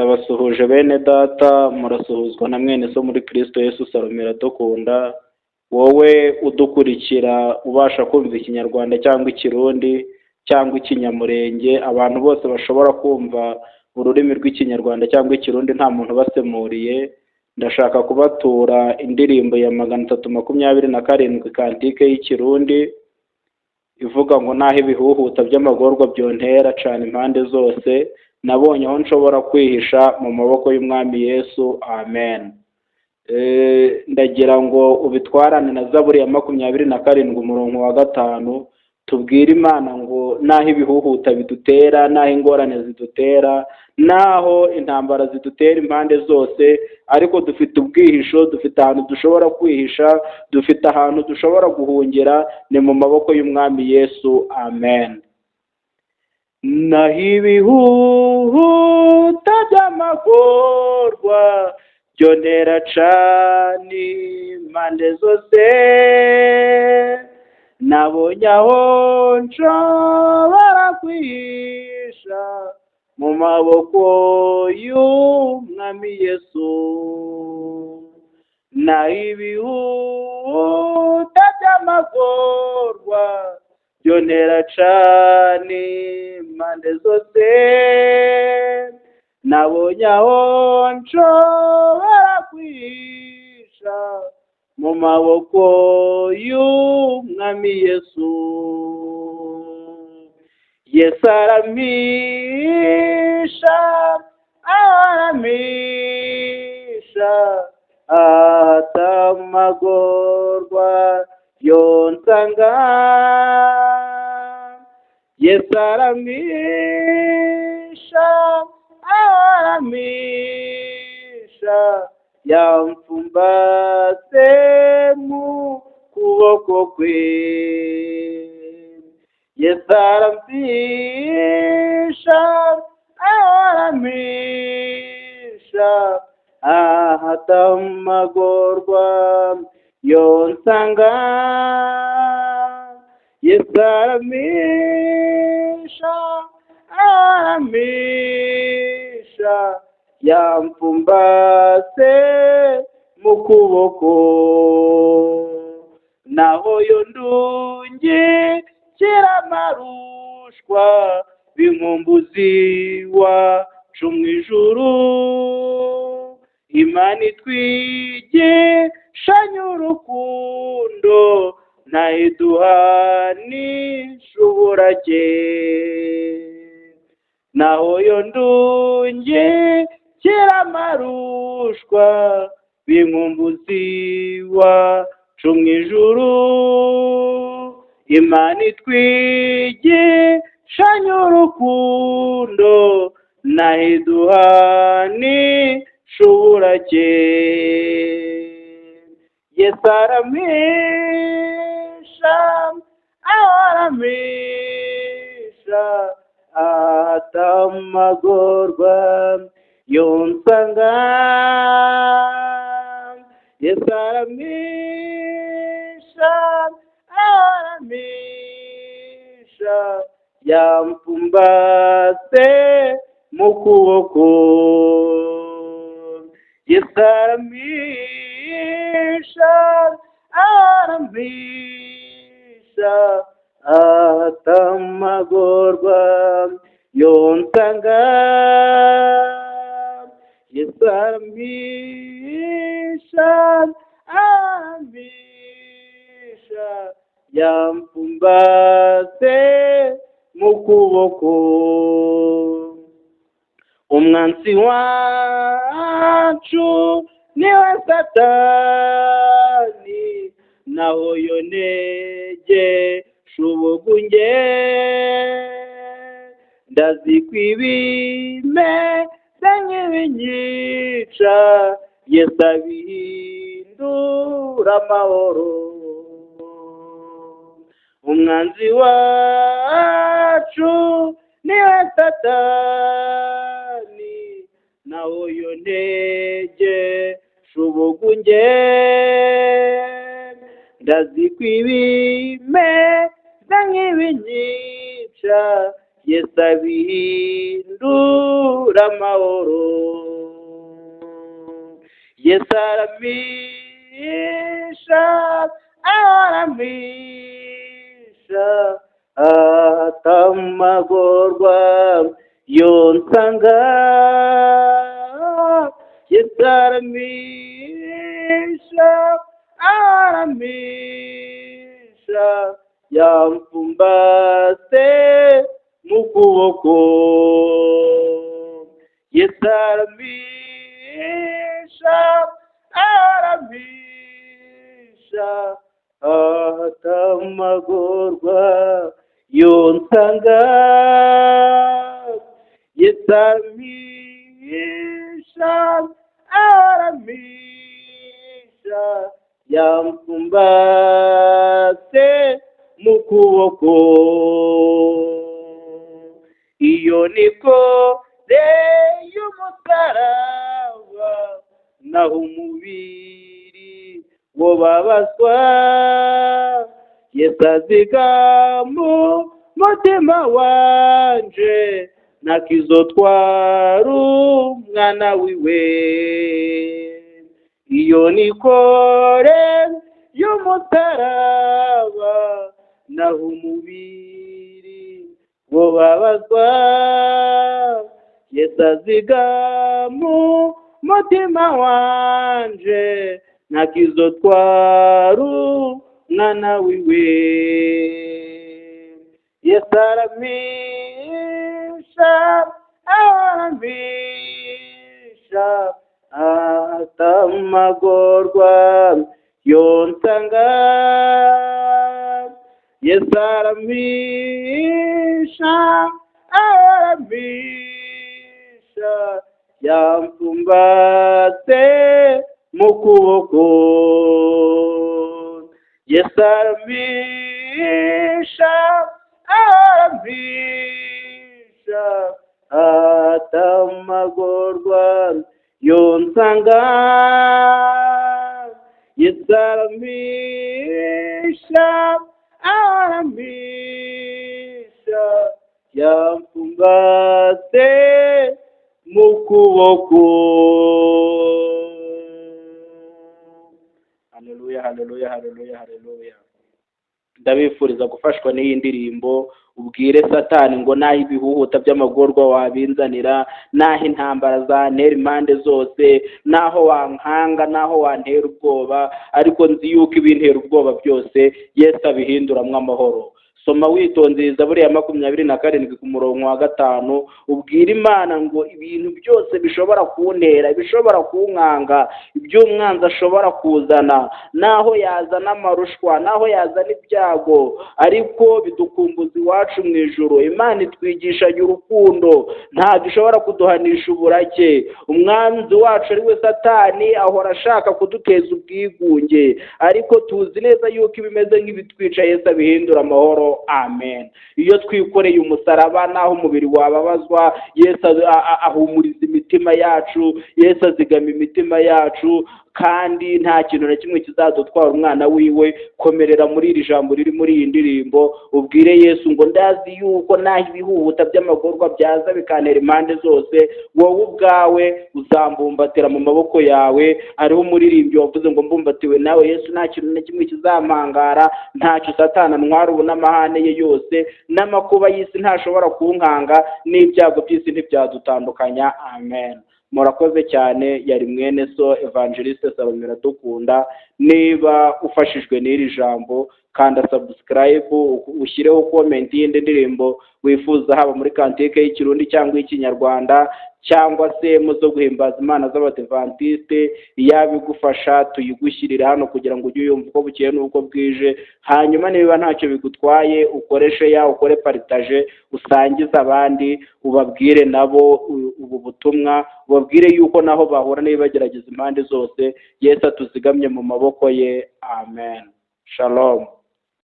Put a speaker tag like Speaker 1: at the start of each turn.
Speaker 1: Ndabasuhuje bene data, murasuhuzwa na mwene so muri Kristo Yesu Salome Iradukunda, wowe udukurikira ubasha kumva Ikinyarwanda cyangwa Ikirundi cyangwa Ikinyamurenge, abantu bose bashobora kumva ururimi rw'Ikinyarwanda cyangwa Ikirundi nta muntu ubasemuriye, ndashaka kubatura indirimbo ya 327 cantique y'Ikirundi, ivuga ngo naho ibihuhuta by'amagorwa byontera cana impande zose, nabonye aho nshobora kwihisha mu maboko y'Umwami Yesu, amen. Ndagira ngo ubitwarane na Zaburi ya 27 umurongo wa 5, tubwire Imana ngo naho ibihuhuta bidutera, naho ingorane zidutera, naho intambara zidutera impande zose, ariko dufite ubwihisho, dufite ahantu dushobora kwihisha, dufite ahantu dushobora guhungira, ni mu maboko y'Umwami Yesu, amen. Naho ibihuhuta by'amagorwa byontera cane impande zose, nabonye aho nshobora kwihisha mu maboko y'Umwami Yesu. Naho ibihuhuta by'amagorwa byontera cane impande zose, nabonye aho nshobora kwihisha mu maboko y'Umwami Yesu. Yesu arampisha, arampisha, ahatamagorwa yonsanga. Yesu arampisha, arampisha, yamfumbase mu kuboko kwe. Yesu arampisha, arampisha, ahatamagorwa yonsanga. Yesu arampisha, arampisha, yamfumbase mu kuboko. Naho yo ndungikira amarushwa, b'inkumbuzi wacu mu ijuru, Imana itwigishanye urukundo, ntayiduhanisha uburake. Naho yo ndungikira amarushwa, b'inkumbuzi wacu mu ijuru, Imana itwigishanye urukundo, ntayiduhanisha uburake. Yesu arampisha, arampisha, ahatamagorwa yonsanga. Yesu arampisha, arampisha, yamfumbase mu kuboko. Yesu arampisha, arampisha, ahatamagorwa yonsanga. Yesu arampisha, arampisha, yamfumbase mu kuboko. Umwansi wacu niwe Satani, naho yonegesha ubugunge, ndazikwibimeze nk'ibinyica, Yesu abihindura amahoro. Umwanzi wacu niwe Satani, naho yonegesha ubugunge, ndazikwibimeze nk'ibinyica, Yesu abihindura amahoro. Yesu arampisha, arampisha, atamagorwa yonsanga. Yesu arampisha, arampisha, yamfumbase mu kuboko. Yesu arampisha, arampisha, atamagorwa yonsanga. Yesu arampisha, arampisha, yamfumbase mu kuboko. Iyo niko y'umusaraba, naho umubiri wo babazwa. Yesu aziga mu mutima wanje, ntakizotwara umwana wiwe. Iyo nikore y'umusaraba, naho umubiri wo babazwa. Yesu aziga mu mutima wanje, ntakizotwara umwana wiwe. Yesu arampisha, arampisha, atamagorwa yonsanga. Yesu arampisha, arampisha, yamfumbase mu kuboko. Yesu arampisha, arampisha, atamagorwa yonsanga. Yesu arampisha, arampisha, yamfumbase mu kuboko. Haleluya, haleluya, haleluya, haleluya. Ndabifuriza gufashwa n'iyi ndirimbo. Ubwire Satani ngo naho ibihuhuta by'amagorwa wabinzanira, naho intambara zantera impande zose, naho wankanga, naho wantera ubwoba, ariko nzi yuko ibintera ubwoba byose Yesu abihinduramwo amahoro. Soma witonze Zaburi ya 27 ku murongo wa 5, ubwire Imana ngo ibintu byose bishobora kuntera, bishobora kunkanga, iby'umwanzi ashobora kuzana, naho yazana amarushwa, naho yazana ibyago, ariko bidukumbuza iwacu mu ijuru. Imana itwigishanya urukundo, ntabwo ishobora kuduhanisha uburake. Umwanzi wacu ari we Satani ahora ashaka kuduteza ubwigunge, ariko tuzi neza yuko ibimeze nk'ibitwica Yesu abihindura amahoro. Amen. Iyo twikoreye umusaraba, naho umubiri wababazwa, Yesu ahumuriza imitima yacu, Yesu azigama imitima yacu, kandi nta kintu na kimwe kizadutwara umwana wiwe. Komerera muri iri jambo riri muri iyi ndirimbo, ubwire Yesu ngo ndazi yuko naho ibihuhuta by'amagorwa byaza bikantera impande zose, wowe ubwawe uzambumbatira mu maboko yawe. Ariho umuririmbyi wavuze ngo mbumbatiwe nawe Yesu, nta kintu na kimwe kizampangara, ntacyo Satani antwara ubu n'amahane ye yose, n'amakuba y'isi ntashobora kunkanga, n'ibyago by'isi ntibyadutandukanya. Amen. Murakoze cyane. Yari mwene so Evangeliste Salomon Iradukunda. Niba ufashijwe n'iri jambo, kanda subscribe, ushyireho comment y'indi ndirimbo wifuza, haba muri cantique y'Ikirundi cyangwa y'Ikinyarwanda, cyangwa se mu zo guhimbaza Imana z'Abadivantiste. Iyabigufasha tuyigushyirire hano kugira ngo ujye uyumva uko bukeye n'uko bwije. Hanyuma niba ntacyo bigutwaye, ukore share, ukore partage, usangize abandi, ubabwire nabo ubu butumwa, ubabwire yuko naho bahura n'ibibagerageza impande zose, Yesu atuzigamye mu maboko ye. Amen. Shalom.